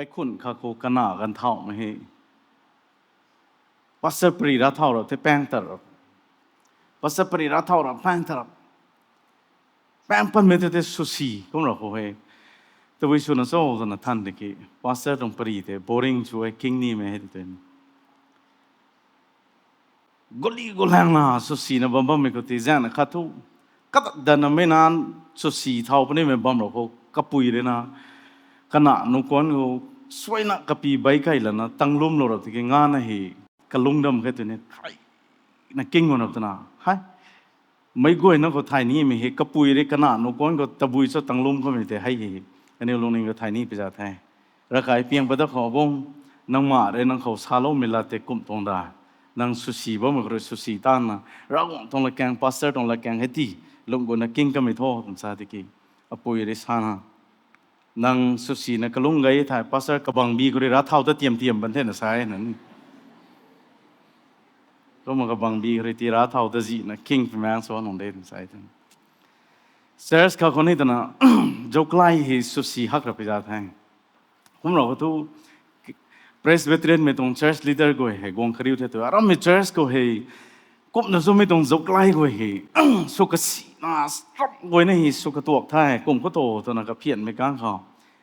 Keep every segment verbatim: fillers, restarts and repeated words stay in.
Kaikhun kha khou kana ganv thaumei hei, pastor pari ra thau ra the pang tar ra. Pastor pari ra thau ra pang tar ra. Pang panmei the the susi kum ra khou hei. Tabui swna cho twna than de ki, pastor tuang pari the boring chu e, king nimei hei te. Guli gulangna susina bam bammei khou ti zaengna khat thu, kadat danna mei nan susi thau punimei bam ra khou kapui rui na, kana nu kuan khou suaina kapi bai kai lana tanglumlou ra tiki ngana hei kalungdam khe twni thai na king wan ra twna, hei, meic guayna khou thay nimei hei kapui rui kana nu kuan khou tabui cho tanglum kamei tei hei hei, aniu lungning khou thay ni pi za the. Ravkai piang pat da khou, Abung, nangmei rui nang khou saloumei lat tei kum tuang da. Nang susi bammei khou rui susi tanna, Ravguangc tuang latkaeng, pastor tuang latkaeng hei ti, lung guna king kamei tho twna sa tiki, apui rui sana, nang susina kalung gay thei pastor kabangbi khou rui ra thau ta tiam tiam ban thena sa e na ni. Kumna kabangbi khou rui ti ra thau ta zihna king pui maeng sw nung de twna sa e twna. Church kha khou ni twna, zauklai hei susi hak ra pi za the. Kum ra khou thu, Presbyterianmei tuang church leader guay hei guang kariu the tu, arammei church khou hei, kumna zumei tuang zauklai guay hei, sw kasina, strong guayna hei sw katuak the, kum khou tu twna kaphianmei kang khou,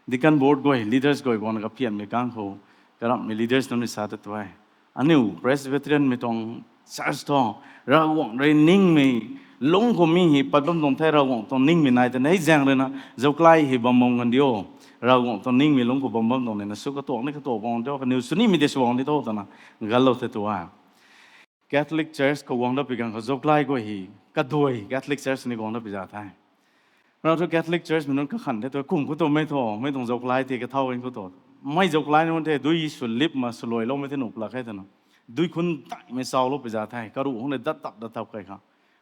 deacon board guay, leaders guay guangna kaphianmei kang khou, karamhmei leaders nunc ni sa ta tu e. Aniu Presbyterianmei tuang church thu, Ravguangc rui ningmei lungc khou mi hei pat bam tuang the, Ravguangc tuang ningmei nai ta nei zaeng rui na, zauklai hei bam bam kan dio. Ravguangc tuang ningmei lungc khou bam bam tuang nina sw katuak ni katuak bam dio, kaniw sw nimei tei sw bam di tho twna, ganlou the tu a. Catholic Church khou guang da pi kang khou zauklai guay hei, kaduai Catholic Church ni guang da pi za the. Ra thu Catholic Churchmei nunc kakhan the tu, kum khou tu mei thu, mei tuang zauklai tei kathau in khou tu. Mei zauklai nunc the, dui sw lip ma sw luailoumei the nuh lak khe twna. Dui khun taimei saulou pi za the, karuh hung de dat tap dat tap kai kha.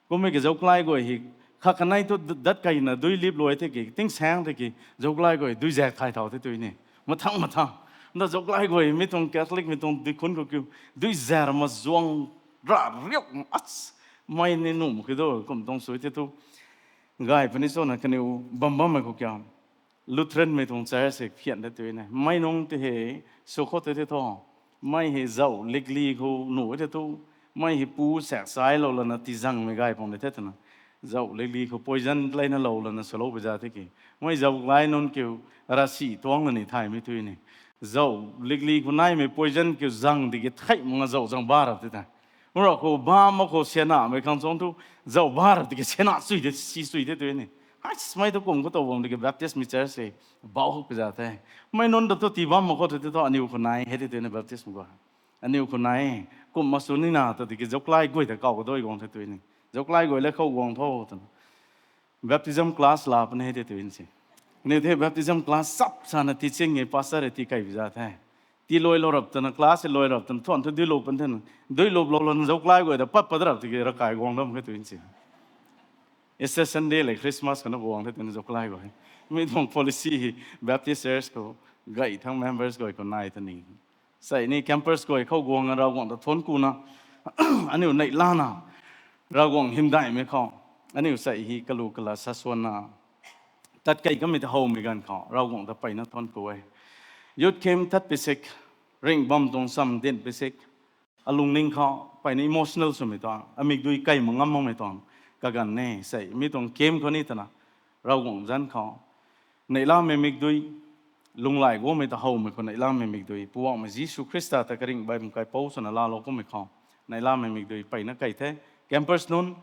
Kummei ki zauklai guay hei, kha kanei thu d-, dat kaina dui lip luai the ki, tingsaeng the ki, zauklai guay dui zaek thay thau the tu ni. Mathang mathang. Nda zauklai guay, mei tuang Catholicmei tuang dui khun khou kiu, dui zaek ra ma zuang ra riuk, ach, mei ni nuh mak ki do, kum tuang sui the tu. Gay puni swna kaniw bam bammei khou kiu, Lutheranmei tuang church hei phian the tu ni. Mei nunc tei hei, sw khou tei the thu. Mei hei zauh likli khou nuh the tu. Mei hei pu saek sailou lana tizangmei gay pang de the twna. Zauh likli khou poison leina lou lana swlou pi za the ki. Mei zauklai nunc kiu, rasi tuang la ni thaymei tu ni. Zauh likli khou naimei poison kiu zang di ki thei mak nga zauh zang ba ra the ta. Mra khou bam mak khou sianamei khang chuang thu, zauh ba ra di ki siana sui de, si sui de tu ni. Hei, mei tu kum khou tu bam di ki Baptistmei church hei, bauh pi za the. Mei nunc ta tu tii bam mak khou tu thu aniu khou nai hei de tu ni Baptistmei guay. Aniu khou nai, kum ma sw nina ta di ki zauklai guay ta kau kadui guang the tu ni. Zauklai guay le khou guang tho twna. Baptism class la puni hei de tu ni si. Ni the baptism class sap sana teaching e pastor e ti kai pi za the. Tii luailou rap twna class e luai rap twna thuan thu dui lup pan the na. Dui luplou lana zauklai guay ta pat pat rap tiki ravkai guang dam khe tu ni si. Easter Sunday le Christmas khou na guang the twna zauklai guay. Mi tuang policy hei Baptist church khou gay thang members guay khou nai ta ni. Sei ni campers guay khou guang Ravguangc ta thuanc kuna, aniu neihlana, Ravguangc hymdaihmei khou, aniu sei hei kalu kala saswanna, tat kei kamei ta howmei ganv khou Ravguangc ta peyna thuanc ku e. Youth camp tat pi sik, ringh bam tuang cham din pi sik, alungning khou peyna emotional swmei tuang, amikdui kei mak ngam makmei tuang, kaganv e sei mi tuang camp khou ni twna, Ravguangc zanc khou, neihlamei mikdui, lunglai guangmei ta howmei khou neihlamei mikdui, Poubauhmei Jisu Khrista ta karingh baihmei kaipouc swna laalou kummei khou, neihlamei mikdui peyna kei the, campers nunc,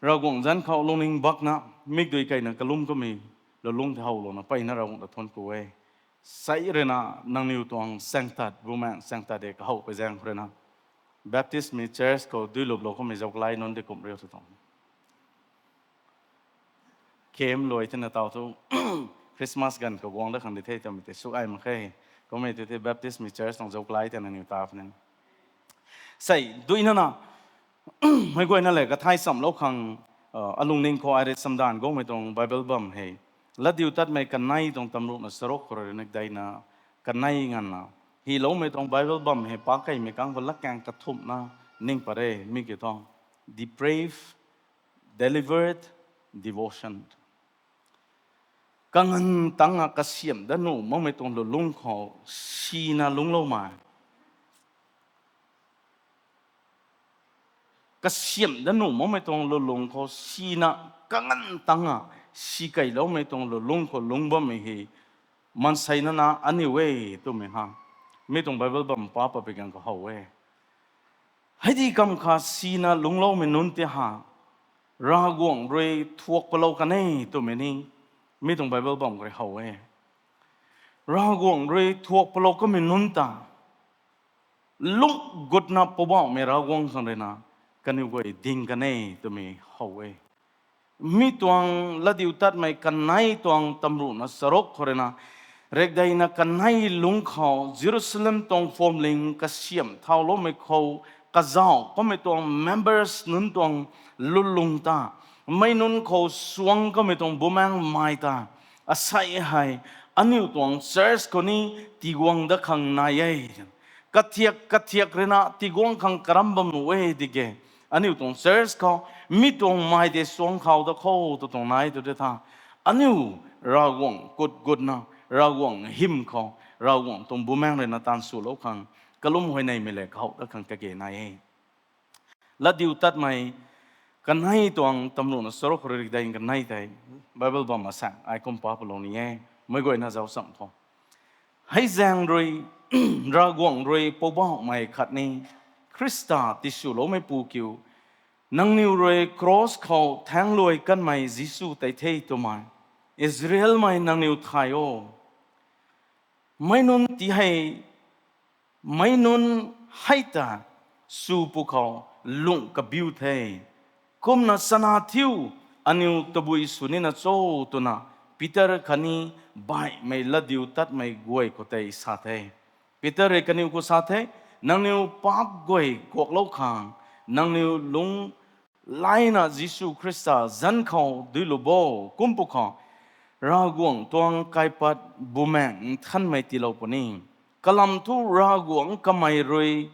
Ravguangc zanc khou lungning bakna, mikdui keina kalum kummei, lulung tei howlouna peyna Ravguangc ta thuanc ku e. Sei rui na, nangniw tuang saengtat, bumaengh saengtat de kahow pui zaeng khou rui na, Baptistmei church khou dui luplou kummei zauklai nunc di kum riu tw tuang. Camp luai thena tau thu, Christmas ganv khou guang dat khang di the twmei tei suk ai mak khe. Kummei tei the Baptistmei church tuang zauklai tei nangniw ta puni. Sei, duina na, mei guayna le kathai chamlou khang, alungning khou ai rui chamdanv guangmei tuang Bible bam hei, latdiutatmei kanei tuang tamruhna charuk khou rui nik deina, kanei nganvna, hyloumei tuang Bible bam hei pakeimei kang khou latkaeng kathumhna, ning pat re, mi kiu thu, depraved, deliberate devotion. Kanganv tangc a kasiamh dat nuh makmei tuang lulungc khou sina lungcloumei. Kasiamh dat nuh makmei tuang lulungc khou sina kanganv tangc a sikeiloumei tuang lulungc khou lungc bammei hei maansei nana aniu e twmei ha. Mi tuang Bible bam pa papi ganv khou how e. Hei di kam kha sina lungcloumei nunc tei ha, Ravguangc rui thuak palou kan e twmei ni mi tuang Bible bam khou rui how e. Ravguangc rui thuak palou kanmei nunc ta lungc gutna Poubauhmei Ravguangc khang rui na kaniw guay ding kan e twmei how e. Mi tuang Latdiutatmei kanei tuang tamruhna charuk khou rui na, riakdeina kanei lungc khou Jerusalem tuang phuamling kasiamh thauloumei khou kazauh kamei tuang members nunc tuang lulung ta, meic nunc khou suang kamei tuang bumaengc mai ta, asei hei aniu tuang church khou ni tiguang dat khang nai e. Kathiak kathiak rui na tiguang khang karam bam nuh e tiki, aniu tuang church khou mi tuang mai tei suang khou dat khou tu tuang nai tu de tha, aniu Ravguangc kut gutna, Ravguangc hym khou, Ravguangc tuang bumaengc rui na taanv swlou khang kalum huayneymei le kahow dat khang kage nai e. Latdiutatmei kanei tuang tamruhna charuk khou rui riakdeina kanei tei Bible bam asaekc ai kum pa palou ni e. Meic guayna zauc cham tho. Hei zaeng rui, Ravguangc rui Poubauhmei khatni Khrista tiswloumeipu kiu, nangniw rui cross khou thaengluai kanmei Jisu tei the twmei Israelmei nangniw thay o. Meic nunc ti hei, meic nunc hei ta sw pwkhou lungh kabiu the. Kumna chana thiu, aniw tabui sw nina cho twna Peter khatni baihmei latdiutatmei guay khou tei sa the. Peter rui kaniw khou sa the, nangniw paap guay kuaklou khang, nangniw lung laina Jisu Khrista zanc khou duilou bo. Kum pwkhou Ravguangc tuang kaipat Bumaengh Nthanmei tiilou puni. Kalam thu Ravguangc kamei rui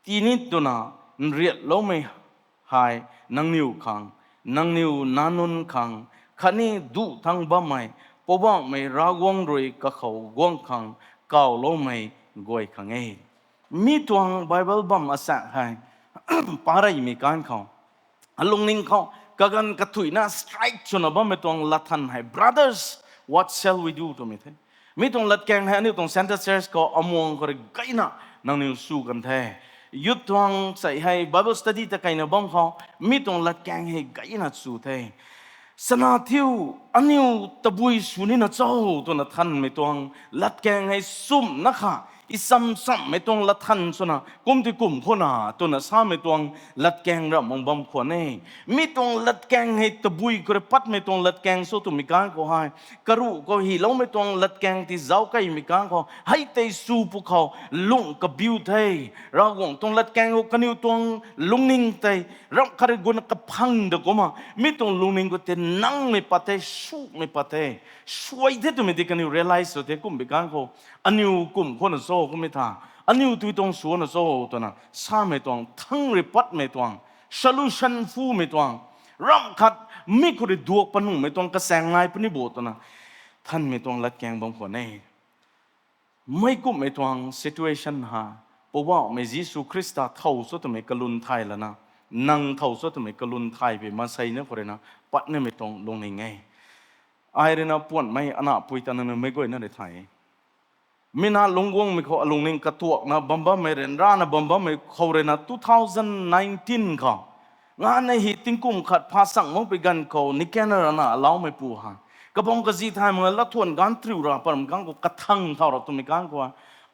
tii ni twna nriatloumei hei nangniw khang, nangniw nac nunc khang, khatni duh thangc bammei Poubauhmei Ravguangc rui kakhou guang khang kawloumei guay khang e. Mi tuang Bible bam asaekc hei pareymei kan khou, alungning khou kaganv kathuina strike swna bammei tuang latthan hei, Brothers, what shall we do? twmei the. Mi tuang latkaeng hei aniu tuang Central Church khou amuang khou rui gayna nangniw sw kan the. Youth tuang sei hei Bible study ta keyna bam khou mi tuang latkaeng hei gayna sw the. Chana thiu, aniw tabui sw nina cho twna thanmei tuang latkaeng hei sumna kha, i cham chammei tuang latthan swna kum ti kum khou na twna samei tuang latkaeng ramh mang bam khwan e. Mi tuang latkaeng hei tabui khou rui patmei tuang latkaeng sw twmei kan khou hei, karuh khou hyloumei tuang latkaeng ti zauc keymei kan khou hei tei sw pwkhou lungh kabiu the. Ravguangc tuang latkaeng khou kaniw tuang lungning tei ramh khat rui guna kaphang da kumna mi tuang lungning khou tei nangmei pat the, sumei pat the, suai the twmei tei kaniw realize sw the. Kumbei kan khou aniw kum khou na cho kummei tha, aniw tui tuang sw na cho twna samei tuang thangc rui patmei tuang solution phumei tuang, ramh khat mi khou rui duak panuhmei tuang kachaeng nai puni bo twna thanmei tuang latkaeng bam khwan e. Meic kumhmei tuang situation ha, Poubauhmei Jisu Khrista thow cho twmei kalum thay lana, nang thow cho twmei kalum thay pei maansei na khou rui na patnimei tuang lungning e. Ai rui na puanhmei anapui ta nangniw meic guayna rui thay e. Mi na lungc guangmei khou alungning katuakna bam bammei, ryanrana bam bammei khou rui na two thousand nineteen khou nganv na hei tingkum khat pha chang makpui ganv khou Nicanor ana alaumeipu ha, kabang kazi thay mak lathuan ganv triu ra param kan khou kathang thau ra twmei kan khou,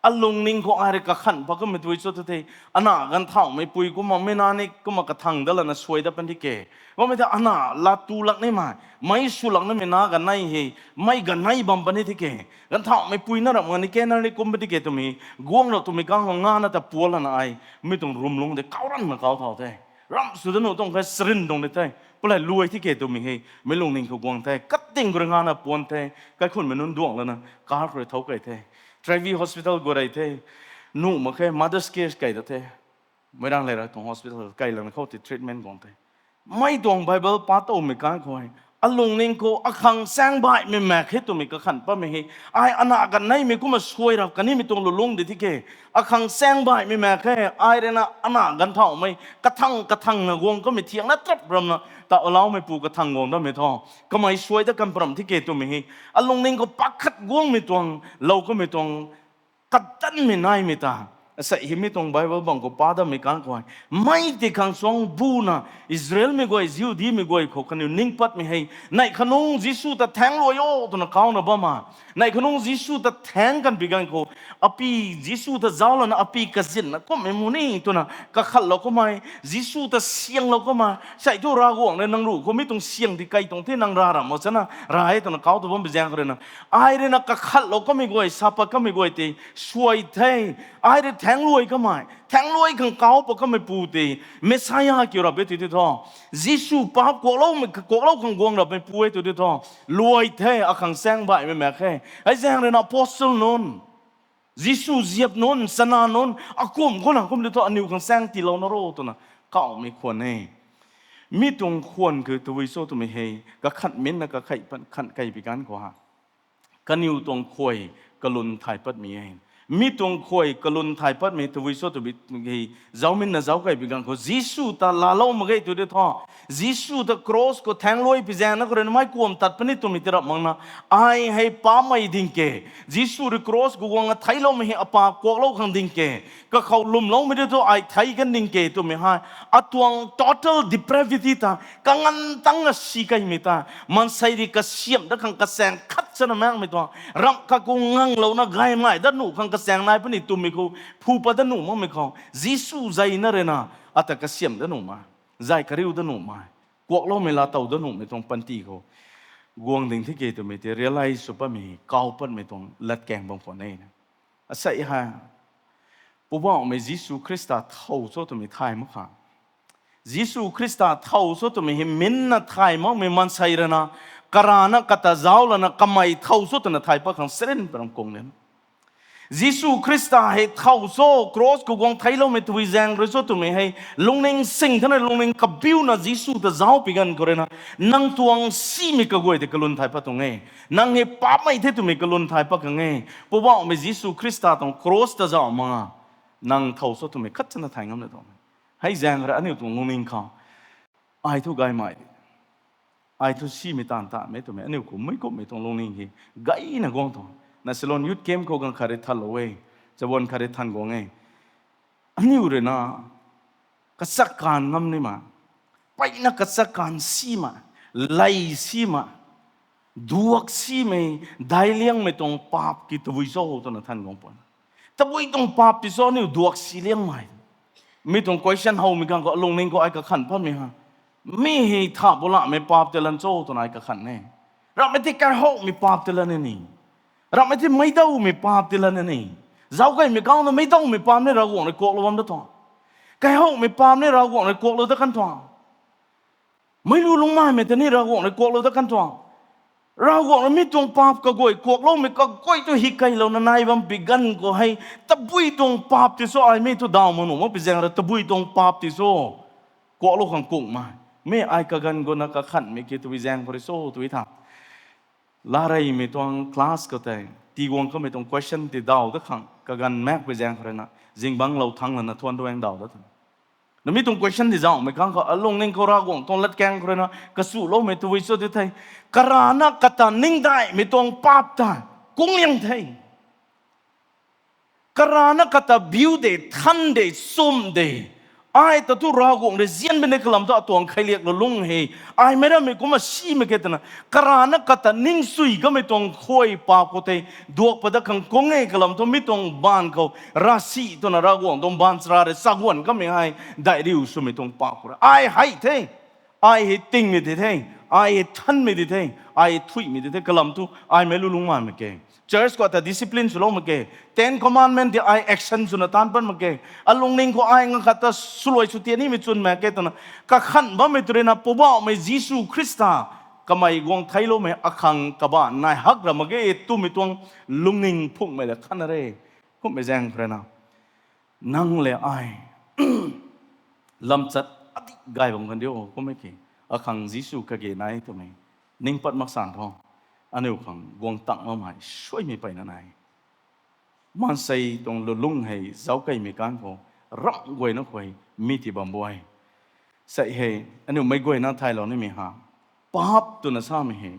alungning khou ai rui kakhan pat kummei tui cho tu the. Ana ganv thauhmeipui kumna mi na ni kumna kathang dat lana suai dat pan di ke. Kummei ta ana laa tu lak nimei, meic sw lak nimei na ganei hei, mei ganei bam pan ni di ke. Ganv thauhmeipui na ramh nga Nicanor ni kum pat di ke twmei guang ra twmei kan khou nganv na ta puan lana ai mi tuang room lungc tei kau ranna kau thau the. Ramh sw dat nuh tuang khe, sarin tuang di the. Palai luai di ke twmei hei meic lungning khou guang the. Kating khou rui nganv na puan the. Kaikhunmei nunc duangc lana car khou rui thou key the. Trevi Hospital guay rey the. Nuh mak khe, Mother's Care key dat the. Meirang Leira tuang hospital key lana khou tei treatment guang the. Mei tuang Bible pa towmei kan khou hei Alungning khou akhang saeng baihmei mak khe twmei kakhan patmei hei, ai ana ganv neimei kumna suai rap kanimei tuang lulung di tiki, akhang saeng baihmei mak khe, ai rui na ana ganv thauhmei kathang kathangna guang kamei thiangna trap ramna ta alaumeipu kathang guang dammei thu, kamei suai dat kan param tiki twmei hei, alungning khou pakhat guangmei tuang, lou kamei tuang, katanmei naimei ta. Asei hei mi tuang Bible bang khou pa dammei kan khou, mei tei khang suang buna, Israelmei guay, Jihudimei guay khou kaniw ning patmei hei, neih khanung Jisu ta thaengc luai o twna kauna bam a, neih khanung Jisu ta thaengc kan pi ganv khou, api Jisu ta zauc lana api kazinna kummei mu ni twna kakhatlou kamei, Jisu ta sianglou kamei, sei thu Ravguangc rui nang ruh khou mi tuang siang di kai tuang the nang ra ram mak chana ra e twna kau ta bammei zaeng khou rui na, ai rui na kakhatlou kamei guay, sa pat kamei guay tei suai the. Ai rui thaengc luai kamei, thaengc luai khang kau pat kamei pu tei Messiah kiu rap e tw tei thu, Jisu paap kuakloumei, kuaklou khang guang rapmei pu e tw tei thu, luai the, akhang saeng baihmei mak khe. Hei zaeng rui na apostle nunc, Jisu ziap nunc, chana nunc, akum khou na kum tei thu aniw khang saeng tiilou na ro twna kauhmei khwan e. Mi tuang khwan khou tabui cho twmei hei, kakhan minna kakhei pat khan kei pi kan khou ha, kaniw tuang khuay kalun thay patmei e. Mi tuang khuay kalun thay patmei tabui cho twmei hei, zauc minna zauc kei pi ganv khou Jisu ta laalou mak ge tw tei thu, Jisu ta cross khou thaengc luai pi zaeng na khou rui na mei kuam tat puni twmei tei rap makna, ai hei paapmei ding ke, Jisu rui cross khou guangna theicloumei hei apa kuaklou khang ding ke, kakhou lwmloumei tei thu ai thei kan ding ke twmei hei, atuang total depravity ta kanganv tangna si keimei ta, maansei rui kasiamh dat khang kachaeng khat chana makmei tuang, ramh khat khou nganglouna gaymei dat nuh khang kachaeng nai puni twmei khou, phu pat dat nuh makmei khou Jisu zay na rui na, ata kasiamh dat nuhmei, zay kariu dat nuhmei, kuakloumei laatow dat nuhmei tuang panty khou guang ding the ke twmei tei realize sw patmei, kau patmei tuang latkaeng bam khwan e. Asei hei, Poubauhmei Jisu Khrista thow cho twmei thay mak kha. Jisu Khrista thow cho twmei hei minna thay makmei maansei rui na, karana kata zauc lana kamei thow cho twna thay pat khang sarin param kung nin. Jisu Khrista hei thow cho, cross khou guang theicloumei tabui zaeng rui cho twmei hei, lungning sing thana lungning kabiuna Jisu ta zauc pi ganv khou rui na, nang tuang simei kaguay tei kalun thay pat tuang e. Nang hei paapmei the twmei kalun thay pat khang e. Poubauhmei Jisu Khrista tuang cross ta zauc mak a, nang thow cho twmei khat chana thay ngam na tuang. Hei zaeng rui aniu tuang lungning khou, ai thu gaymei, ai thu simei taanv tamei twmei aniu khou mei kumhmei tuang lungning hei gayna guang tuang. Na Ceylon Youth Camp khou ganv khat rui thanlou e, chabuan khat rui than guang e. Aniu rui na kachak kaanv ngam ni ma, peyna kachak kaanv simei, lay simei, duak simei, daic liangmei tuang paap ki tabui cho twna than guang pun. Tabui tuang paap ti cho aniu duak si liangmei? Mi tuang question howmei ganv khou alungning khou ai kakhan patmei ha, mi hei tha bu lamei paap tei lan cho twna ai kakhan e. Ramhmei tei kaihowmei paap tei lan ni, ramhmei tei meicdawmei paap tei lan ni. Zauc kaimei kang na meicdawmei paap ni Ravguangc rui kuaklou bam dat tuang, kaihowmei paap ni Ravguangc rui kuaklou dat kan tuang, meic lu lungcmaimei ta ni Ravguangc rui kuaklou dat kan tuang. Ravguangc rui mi tuang paap kaguay kuakloumei kaguay tu hikeilouna nai bam pi ganv khou hei, tabui tuang paap ti cho ai mi thu daw mak nuh mak pi zaeng rui tabui tuang paap ti cho, kuaklou khang kungmei, mi ai kaganv guna kakhanhmei ki tabui zaeng khou rui cho tw tha. Lareymei tuang class khou tei tiguang kamei tuang question ti daw dat khang kaganv maekpui zaeng khou rui na, zingbangclou thangc lana thuan ruang daw dat tuang. Na mi tuang question ti zauhmei kang khou alungning khou Ravguangc tuang latkaeng khou rui na kachuloumei tabui cho ti the. Karana kata ningdaihmei tuang paap ta kung liang the. Karana kata biu de, than de, chum de, ai ta thu Ravguangc rui zian bine kalam thu atuang kheiliak lulung hei, ai meic rammei kumna simei khe twna, karana kata ningsui kamei tuang khuay paap khou tei duak pat dat khang kung e kalam thu mi tuang baanv khou ravsic twna Ravguangc tuang baanchara rui chaguan kamei hei daihriu swmei tuang paap khou rui ai hei the. Ai hei tingmei ti the, ai hei thanmei ti the, ai hei thuihmei ti the kalam thu ai meic lu lungcmaimei ke. Church khou ta discipline swlou mak ke, Ten Commandment ti ai action swna taanc pat mak ke. Alungning khou ai nga khat ta swluai sw tian nimei chwn mak ke twna kakhan bammei tw rui na Poubauhmei Jisu Khrista kamei guang theicloumei akhang kabah nai hak ra mak ge twmei tuang lungning phungmei la khan na re. Kumhmei zaeng khou rui na nang le ai lamchat adik gay bam kan dio kummei ki, akhang Jisu kage nai twmei Ning pat mak san tho. Aniu khang guang tang makmei suaimei peyna nai. Maansei tuang lulung hei zauckeimei kan khou ramh guayna khou mi ti bam buai. Sei hei, aniu meic guayna thaylou nimei ha, paap twna samei hei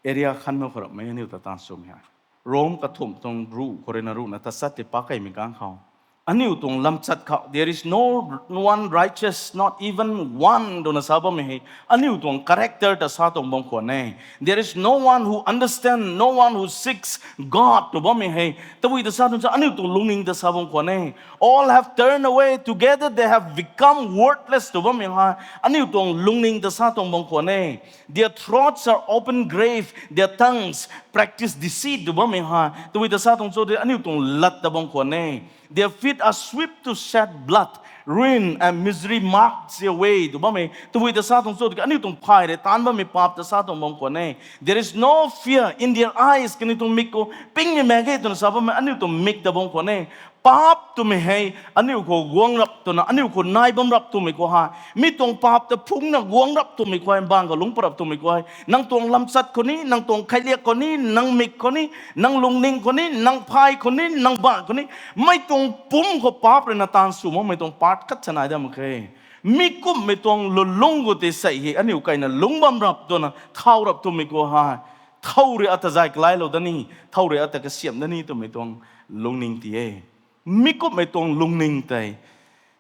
area khan na khou rapmei aniu ta taanv swmei ha. Rom kathumh tuang ruh khou rui na ruhna tachat tei pakeimei kan khou, aniu tuang lamchat khou, there is no one righteous, not even one, twna sa bammei hei aniu tuang character ta sa tuang bam khwan e. There is no one who understand, no one who seeks God tw bammei hei tabui ta sa tuang sa aniu tuang lungning ta sa bam khwan e. All have turned away, together they have become worthless tw bammei hei aniu tuang lungning ta sa tuang bam khwan e. Their throats are open grave, their tongues practice deceit tw bammei hei tabui ta sa tuang cho de aniu tuang lat ta bam khwan e. Their feet are swift to shed blood, ruin and misery marks their way tw bammei tabui ta sa tuang cho de aniu tuang phay rui taanc bammei paap ta sa tuang bam khwan e. There is no fear in their eyes, kaniw tuang mik khou pingmei mak ge twna sa bammei aniu tuang mik ta bam khwan e. Paap twmei hei aniu khou guang rap twna, aniu khou nai bam rap twmei khou hei, mi tuang paap ta phungna guang rap twmei khou hei, bang khou lungc pa rap twmei khou hei, nang tuang lamchat khou ni, nang tuang khailiak khou ni, nang mik khou ni, nang lungning khou ni, nang phay khou ni, nang bang khou ni, mei tuang pumc khou paap rui na taanv sw makmei tuang part khat sa nai dat mak khe. Mi kumhmei tuang lulung khou tei sei hei aniu kaina lungc bam rap twna thau rap twmei khou hei, thow rui ata zay kalailou da ni, thow rui ata kasiamh da ni twmei tuang lungning ti e. Mi kumhmei tuang lungning tei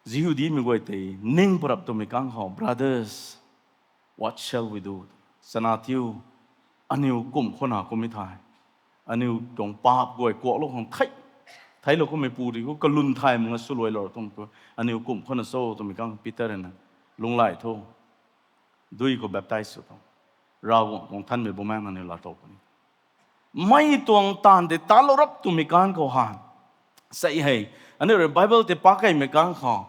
Jihudimei guay tei ning pa rap twmei kan khou, brothers, what shall we do? Chana tiu, aniu kumh khou na kummei the. Aniu tuang paap guay kuaklou khang thei, theiclou kummei pu di khou kalun thay mak nga swluailou tuang tu, aniu kumh khou na cho twmei kan Peter rui na, lunghlaic tho, dui khou baptize sw tho, Ravguangc tuang nthanmei bumaengh nangniw laa tow puni. Mei tuang taanv tei talou rap twmei kan khou hei, sei hei, aniu rui Bible tei pakeimei kan khou,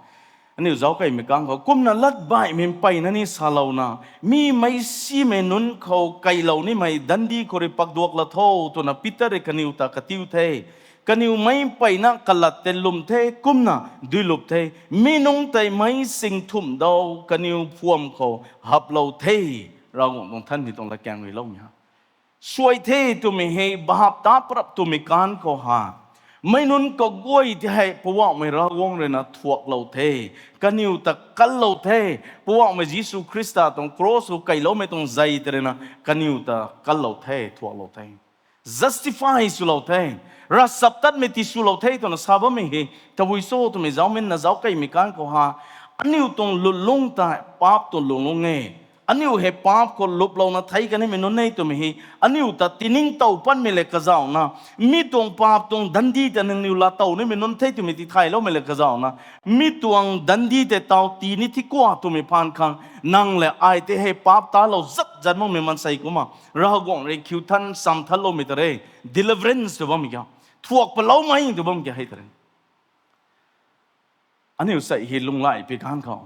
aniu zauckeimei kan khou, kumna lat baihmei mpeyna ni salouna, mi meic simei nunc khou keylou nimei dandi khou rui pakduak la tho, twna Peter rui kaniw ta katiu the. Kaniw meic mpeyna kalat tei lwm the, kumna duilup the. Mi nungc tei meic sing thumh dau kaniw phuam khou haplou the. Ravguangc tuang nthanmei tuang latkaeng rui loumei ha, suai the twmei hei bahap ta parap twmei kan khou hei, meic nunc kaguay tei hei Poubauhmei Ravguangc rui na thuaklou the. Kaniw ta kanlou the. Poubauhmei Jisu Khrista tuang cross khou keyloumei tuang zei tei rui na kaniw ta kanlou the, thuaklou the. Justify swlou the. Ravchaptatmei tiswlou the twna sa bammei hei tabui cho twmei zauminna zauckeimei kan khou hei, aniu tuang lulung tei paap tuang lulung e. Aniu hei paap khou luplouna thei kanimei nunc e twmei hei aniu ta tiningtow patmei le kazauna, mi tuang paap tuang dandi ta nangniw laa tow nimei nunc the twmei tithayloumei le kazauna, mi tuang dandi tei taw tii ni thi kua twmei phaan khang, nang le ai tei hei paap talou zat zat makmei maansei kumna Ravguangc rui khiu than cham thanloumei ta re, deliverance tw bammei kiu, thuak paloumei tw bam kiu hei ta re. Aniu sei hei lunghlaic pui kan khou,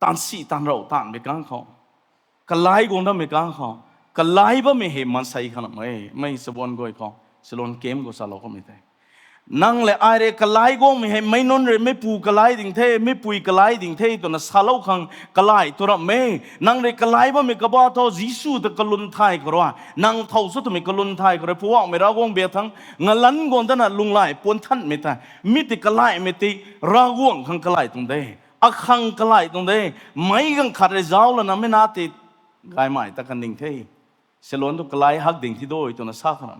taanv si taanv rou taanvmei kan khou, kalai guang dammei kan khou, kalai bammei hei maansei khang mak e, mei chabuan guay khou, Siloam camp khou salou kamei the. Nang le ai rui kalai guangmei hei meic nunc rui meipu kalai ding the, meipui kalai ding the twna salou khang kalai tu ramh e. Nang rui kalai bammei kabah thu Jisu ta kalun thay khou rui, nang thow cho twmei kalun thay khou rui, Poubauhmei Ravguangc biak thangc ngalanc guang dana lunghlaic puan thanmei tei, mi tei kalaimei tei Ravguangc khang kalai tuang de, akhang kalai tuang de. Meic ganv khat rui zauc lana mei na tei gaymei ta kan ding the. Siloam tu kalai hak ding thi doi twna sa khana,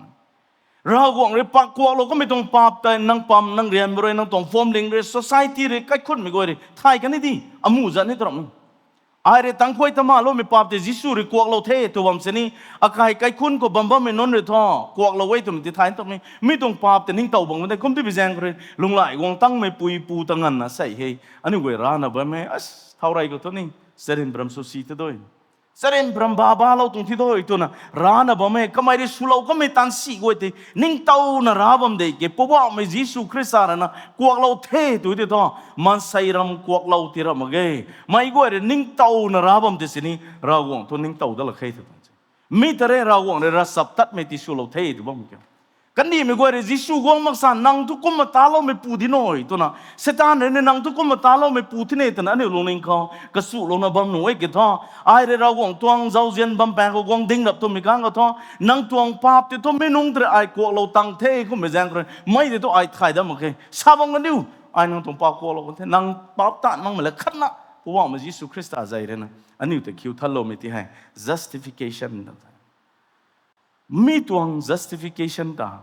Ravguangc rui paap kuaklou kamei tuang paap tei nang pam nang rianmei rui, nang tuang phuamling rui, society rui, kaikhunmei guay rui thay kan ni di, amuh zat ni tu ramh e. Ai rui tangkhuay ta maloumei paap tei Jisu rui kuaklou the tw bam sini, akai kaikhun khou bam bammei nunc rui thu kuaklou e twmei tei thay twmei, mi tuang paap tei ningtow bang de. Kum tei bi zaeng khou rui lunghlaic guang tangmei pui pu ta nganvna sei hei aniu guay rana bammei, as, thau rey khou thu ni, charyn param sw si ta doi, charyn param ba balou tuang thi doi twna rana bam e. Kamei rui swlou kamei taanv si guay tei ningtowna ra bam de ke, Poubauhmei Jisu Khrista rui na kuaklou the tw tei thu, maansei ram kuaklou ti ramh mak ge. Meic guay rui ningtowna ra bam tei sini Ravguangc thu ningtow dat lak khe tw tuang se. Mi ta re Ravguangc rui ravchaptatmei tiswlou the tw bam kiu. Kandihmei guay rui Jisu guang mak sa, nang thu kumna taloumei pu di nui twna, Seitaan rui ni nang thu kumna taloumei pu thi ne twna aniu lungning khou kasulouna bam nuh e ki thu, ai rui Ravguangc tuang zauzian bam paeng khou guang ding rap twmei kang khou thu, nang tuang paap tei thu mi nungc tei rui ai kuaklou tang the kummei zaeng rui, mei tei thu ai thay dat mak khe. Sa bam kan diu, ai nang tuang paap kuaklou kan the, nang paap taanv makmei le khatna, Poubauhmei Jisu Khrista zai rui na aniu ta khiu thanloumei ti hei justification. Mi tuang justification ta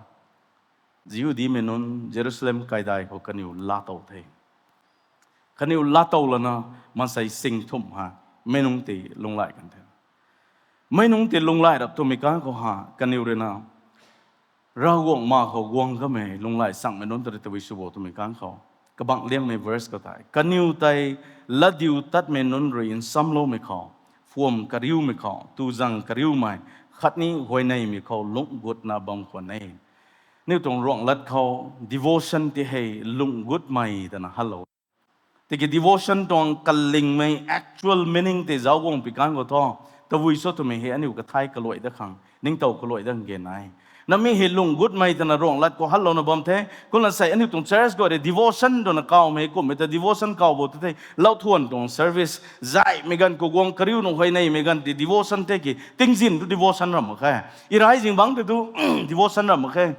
Jihudimei nunc Jerusalem kaidai khou kaniw laatow the. Kaniw laatow lana maansei sing thumh ha meic nunc tei lunghlaic kan the. Meic nunc tei lunghlaic rap twmei kang khou ha kaniw rui na Ravguangc ma khou guang kamei lunghlaic sangmei nunc ta rui tabui sw bo twmei kang khou, kabangc liangmei verse khou tei, kaniw tei latdiutatmei nunc rui nsamloumei khou, phuam kariumei khou, tuzang kariumei, khatni huayneymei khou lungh gutna bam khwan e. Aniu tuang ruanglat khou devotion ti hei lungh gutmei twna helou. Tiki devotion tuang kalingmei actual meaning tei zauc guang pi kang khou thu, tabui cho twmei hei aniu kathai kaluai dat khang, ningtow kaluai dat khang gen e. Nami hei lungh gutmei twna ruanglat khou hellouna bam the, kumna sei aniu tuang church khou rui devotion twna kawmei kumhmei ta devotion kaw bo tu the, lauthuan tuang service, zaihmei ganv khou guang kariu nunc huayneymei ganv ti devotion the ki, tingzin tu devotion ram mak khe. Irai zingbangc tei tu devotion ram mak khe.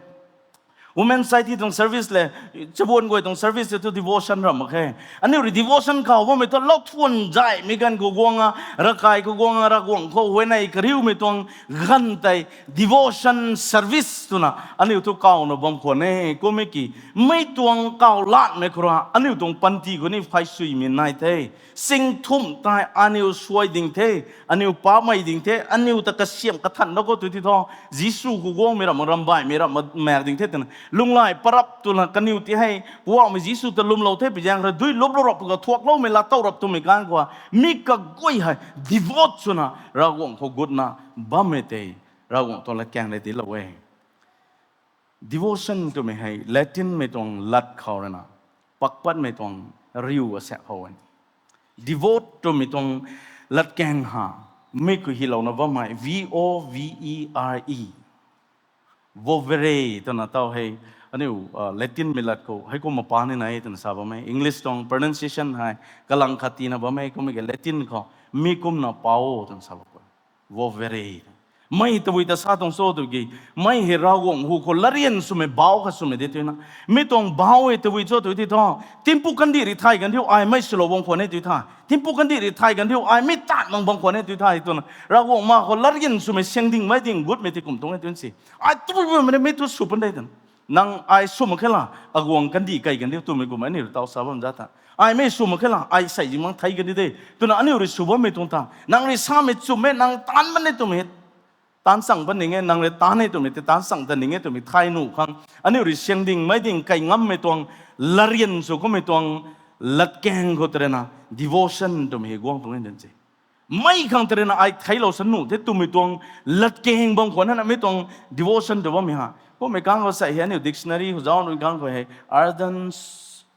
Women Society tuang service le, chabuan guay tuang service tei tu devotion ram mak khe. Aniu rui devotion kaw bammei tu lauthuan zaihmei ganv khou guang a, ravkai khou guang a, Ravguangc khou huayney kariumei tuang ganv tei devotion service twna aniu thu kawna bam khwan e. Kummei ki, mei tuang kaw latmei khou ra aniu tuang panty khou ni phay suimei nai the. Sing thumh tei aniu suai ding the, aniu paapmei ding the, aniu ta kasiamh kathan da khou tu ti thu, Jisu khou guangmei ram, rambaihmei ram maek ding the twna lunghlaic parap twna kaniw ti hei Poubauhmei Jisu ta lwmlou the pi zaeng rui dui luplou rap khou thuakloumei laatow rap twmei kang khou, mi kaguay hei devote swna Ravguangc khou gutna bammei tei Ravguangc tuang latkaeng le tiilou e. Devotion twmei hei Latinmei tuang lat khou rui na, pakpatmei tuang riu asaekc khou e. Devote twmei tuang latkaeng ha, mi khou hylouna bammei, V O V E R E. Vovere twna taw hei, aniu Latinmei lat khou heikumna pa ni nai twna sa bam e. English tuang pronunciation hei kalang khat tina bam e, kummei ki Latin khou mi kumna pa o twna sa bam khou, vovere. Mei tabui ta sa tuang cho tw ki, mei hei Ravguangc hu khou latryan swmei bauc khat swmei de twna. Mi tuang bauc hei tabui cho tw ti thu, tingpuk kandih rui thay kan diu ai mei swlou bam khwan e tw the. Tingpuk kandih rui thay kan diu ai mi taanv mang bam khwan e tw the twna, Ravguangc ma khou latryan swmei syang ding mei ding gutmei ti kum tuang e tw si. Ai tabui bammei ni mi tu sw pan de twna. Nang ai sw mak khe la, aguang kandih kai kan diu twmei kum aniu rui taw sa bam za ta. Ai mei sw mak khe la, ai sei zingmang thei kan di de twna aniu rui sw bammei tuang ta. Nang rui samei chwmmei, nang taanv pan e twmei, taanv chang pan ning e, nang rui taanv e twmei tei taanv chang ta ning e twmei thay nuh khang, aniu rui syang ding mei ding kai ngammei tuang, latryan sw kummei tuang latkaeng khou tei rui na devotion twmei hei guang tuang e tw si. Mei khang tei rui na ai theiclou sa nuh the twmei tuang latkaeng bam khwan na mi tuang devotion tw bammei ha. Kummei kang khou sei hei aniu dictionary khou zauc nunc kang khou hei ardent,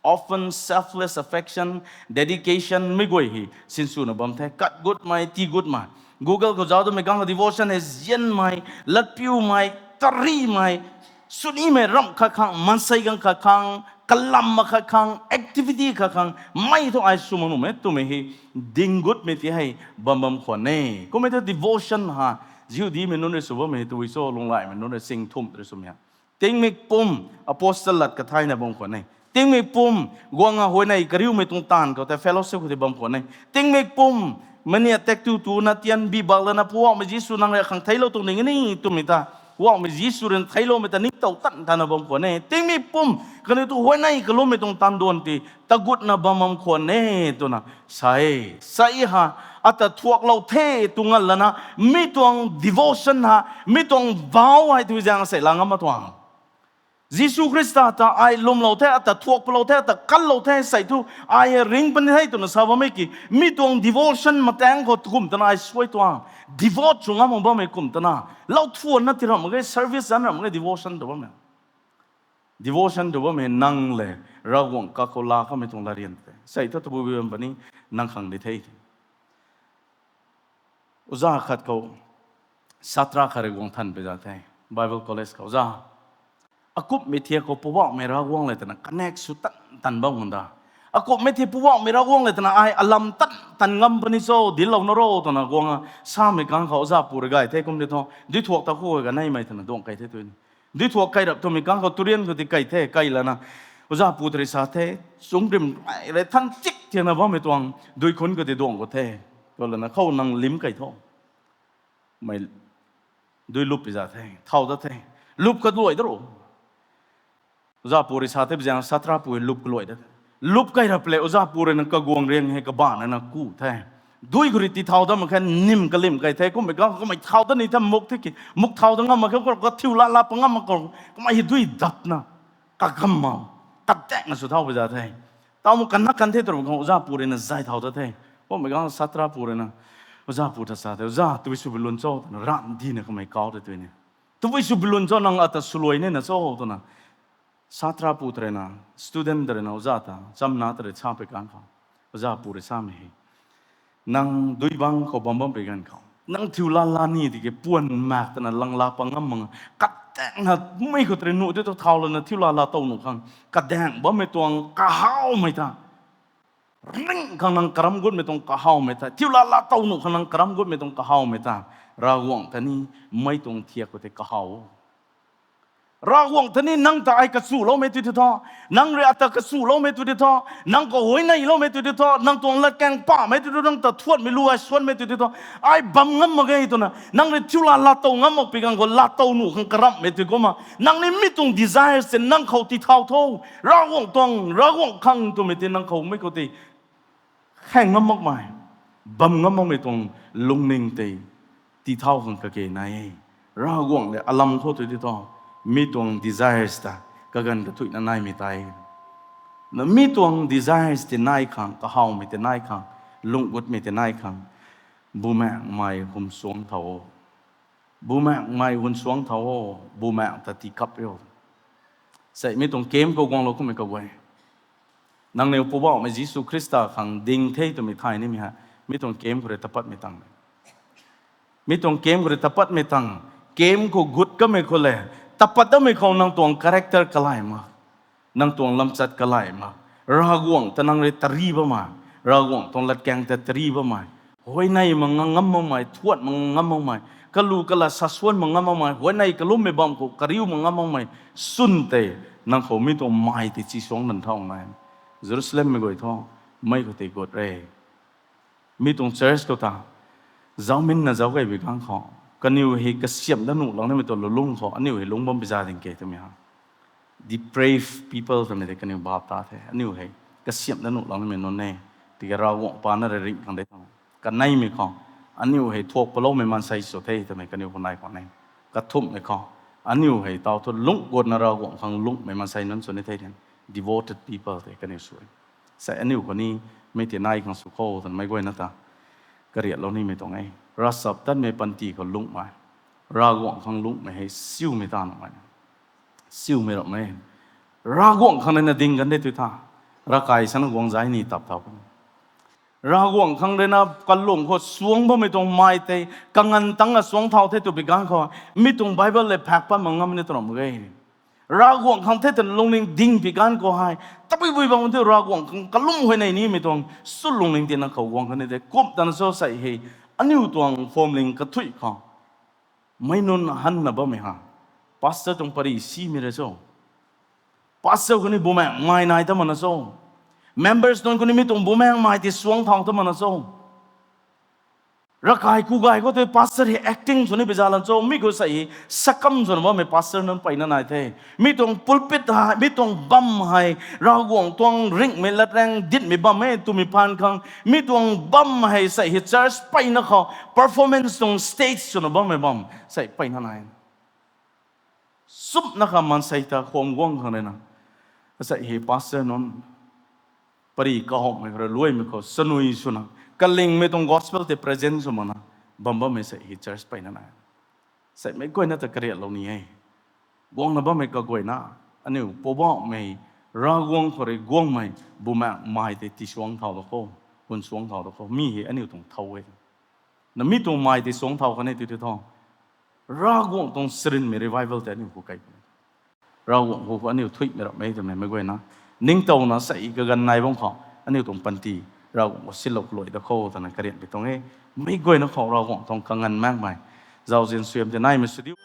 often, selfless affection, dedication mei guay hei sinswna bam the. Kat gutmei, tii gutmei. Google khou zauc twmei kang khou devotion hei zianmei, latpiumei, tarimei, swnimei ramh khat khang, maansei ganv khat khang, kalam mak khat khang, activity khat khang, mei thu ai sw mak nuhmei twmei hei ding gutmei ti hei bam bam khwan e. Kummei thu devotion ha, Jihudimei nunc rui sw bammei hei tabui cho, lunghlaicmei nunc rui sing thumh rui swmei ha. Tingmik pum, apostle lat kathayna bam khwan e. Tingmik pum, guang a huayney kariumei tuang taanv khou tei fellowship khou tei bam khwan e. Tingmik pum, mania tek tu tuna tian bibak lana Poubauhmei Jisu nang rui akhang theiclou tuang ning e ni twmei ta, Poubauhmei Jisu rui theicloumei ta ningtow tan tana bam khwan e. Tingmik pum, kaniw tu huayney kalummei tuang taanv duan ti tagutna bam bam khwan e twna sa e. Sa e ha, ata thuaklou the tw ngal lana, mi tuang devotion ha, mi tuang vow hei tw zaeng sei la ngam ma tuang. Jisu Khrista ta ai lwmlou the, ata thuak palou the, ata kanlou the sei thu, ai hei ring puni the twna sa bammei ki, mi tuang devotion mataeng khou kum tana ai suai tuang. Devote sw ngam mak bammei kum tana, lauthuanna ti ram mak ge, service zanc ram mak ge, devotion tw bammei. Devotion tw bammei nang le, Ravguangc kakhou laa kamei tuang latryan tei sei thu tabui bui bam puni, nang khang di the. Oja khat khou, satra khat rui guang than pui za the, Bible College khou oja. Akumhmei thiak khou Poubauhmei Ravguangc le twna connect sw tan tan bam khang da. Akumhmei thiak Poubauhmei Ravguangc le twna ai alam tan tan ngam puni cho, dinclou na ro twna guang a samei kang khou oza pu rui gay the kum di thu. Duithuak ta khou kaneimei twna duang kei the tw. Duithuak kai rap twmei kang khou turian khou ti kai the, kai lana. Oza pu ta rui sa the, chungrim ai rui than chik thiana bammei tuang dui khun khou ti duang khou the. Khou lana khou nang lim kai tho. Mei dui lup pi za the, thau da the. Lup kaluai da ro. Oza pu rui sa the, biziang satra pu lup kaluai da. Lup kai rap le, oza pu rui na kaguang riang hei kabana na ku the. Dui khou rui ti thau da mak khe, nim kalim kai the, kummei kang kamei thau da ni the, muk the ki, muk thau da ngam mak khe, ka thiu la la pa ngam mak khe, kamei hei dui datna, kagam ma, kadaeng na sw thau pi za the. Tau mu kan na kan the tw ram khang oza pu rui na zay thau da the. Kummei kang satra pu rui na, oza pu ta sa the, oza, tabui sw bilun cho twna, ram di na kamei kau the tw ni. Tabui sw bilun cho, nang ata swluai ni na cho twna. Satra pu ta rui na, student ta rui na, oza ta chamna ta rui sa pui kang khou, oza pu rui samei hei, nang dui bang khou bam bam pui ganv khou, nang thiu la la ni tiki puan mak twna lang la pa ngam mak, kadaeng na mei khou ta rui nuh di thu thau lana thiu la la tow nuh khang, kadaeng bammei tuang kahawmei ta, ring khang nang karam gutmei tuang kahawmei ta, thiu la la tow nuh khang nang karam gutmei tuang kahawmei ta, Ravguangc ta ni mei tuang thiak khou tei kahaw o. Ravguangc ta ni nang ta ai kachuloumei tu ti tho, nang rui ata kachuloumei tu ti tho, nang khou huayneyloumei tu ti tho, nang tuang latkaeng pamei tu ti tho, nang ta thuanmei lu ai suanmei tu ti tho, ai bam ngam mak ge twna, nang rui thiu la la tow ngam mak pi kang khou la tow nuh khang karamhmei tu kumna, nang ni mi tuang desires tei nang khou ti thau tho, Ravguangc tuang, Ravguangc khang twmei tei nang khou mei khou tei khaeng ngam makmei, bam ngam makmei tuang lungning tei ti thau khang kage nai e. Ravguangc le alam khou tu ti tho, mi tuang desires ta kaganv kathuicna naimei tei. Na mi tuang desires tei nai khang, kahawmei tei nai khang, lung gutmei tei nai khang, bumaengmei hun suang thau o. Bumaengmei hun suang thau o, bumaengc ta tii kap o. Sei mi tuang camp khou guanglou kummei kaguay, nangniw Poubauhmei Jisu Khrista khang ding the twmei thay nimei hei, mi tuang camp khou rui tapatmei tang, mi tuang camp khou rui tapatmei tang, camp khou gut kamei khou le, tapat dammei khou nang tuang character kalay mak, nang tuang lamchat kalay mak, Ravguangc ta nang rui tari bammei, Ravguangc tuang latkaeng ta tari bammei, huayney mak ngam makmei, thuan mak ngam makmei, kalu kala sasuan mak ngam makmei, huayney kalummei bam khou kariu mak ngam makmei, swn tei, nang khou mi tuang mei tei chi suang nan thau nai. Jerusalemmei guay thu, mei khou tei gut re. Mi tuang church khou ta, zauminna zauc kei bi kang khou, kaniw hei kasiamh da nuh lang nimei tuang lulung khou aniu hei lungc bam pi za ding ke twmei ha. Depraved people twmei tei kaniw bap ta the, aniu hei kasiamh da nuh lang nimei nunc e. Tiki Ravguangc pa na rui ringh khang de tho, kaneimei khou, aniu hei thuak paloumei maansei sw the twmei kaniw khou nai khwan e. Kathumhmei khou, aniu hei tau thu lungc guatna Ravguangc khang lungcmei maansei nunc sw ni the tei, devoted people tei kaniw sw e. Sei aniu khou ni, mei tei nai khang sw khou twna meic guayna ta kariatlou nimei tuang e. Ravchaptatmei panty khou lungcmei, Ravguangc khang lungcmei hei siumei ta nuhmei, siumei ramhmei, Ravguangc khang rui na ding kan de tu tha, ravkai sana guang zai ni tap thau kan, Ravguangc khang rui na kalung khou suang bammei tuang mei tei, kanganv tang a suang thau the tw bi ganv khou, mi tuang Bible le phak pat mak ngam ni tw ram mak ge. Ravguangc khang the twna lungning ding pi ganv khou hei, tabui bui bam tu Ravguangc khang kalum huayney nimei tuang sw lungning tina khou guang kan ni de kum tana cho sei hei, aniu tuang phwamling kathuic khou, meic nunc hanna bammei ha, pastor tuang pary simei re cho, pastor khou ni bumaengmei nai ta mana cho, members nunc khou ni mi tuang bumaengmei tei suang thau ta mana cho. Ravkai ku gay khou tei pastor hei acting sw ni pi za lan cho, mi khou sei hei sakam swna bammei pastor nunc peyna nai the. Mi tuang pulpit hei, mi tuang bam hei, Ravguangc tuang ringhmei latrang ditmei bam e twmei phaan khang, mi tuang bam hei sei hei church peyna khou performance tuang stage swna bammei bam sei peyna nai. Sumna kha maansei ta kham guang khang rui na, sei hei pastor nunc pary kahawmei khou rui luaimei khou sanui swna, kalingmei tuang gospel tei present sw makna bam bammei sei hei church peyna nai. Sei meic guayna ta kariatlou ni e. Guangna bammei kaguayna, aniu Poubauhmei Ravguangc khou rui guangmei, bumaengmei tei ti suang thau da khou, hun suang thau da khou, mi hei aniu tuang thau e. Na mi tuang mei tei suang thau kan e tu ti tho, Ravguangc tuang sarinmei revival tei aniu khou kai kan e. Ravguangc hu khou aniu thuimei rap mei twmei meic guayna ningtowna sei kaganv nai bam khou aniu tuang panty Ravguangc khou silou kaluai da kho twna karianmei tuang e. Meic guayna khou Ravguangc tuang kaganv makmei zauzian suaihiam tei naimei sw diu.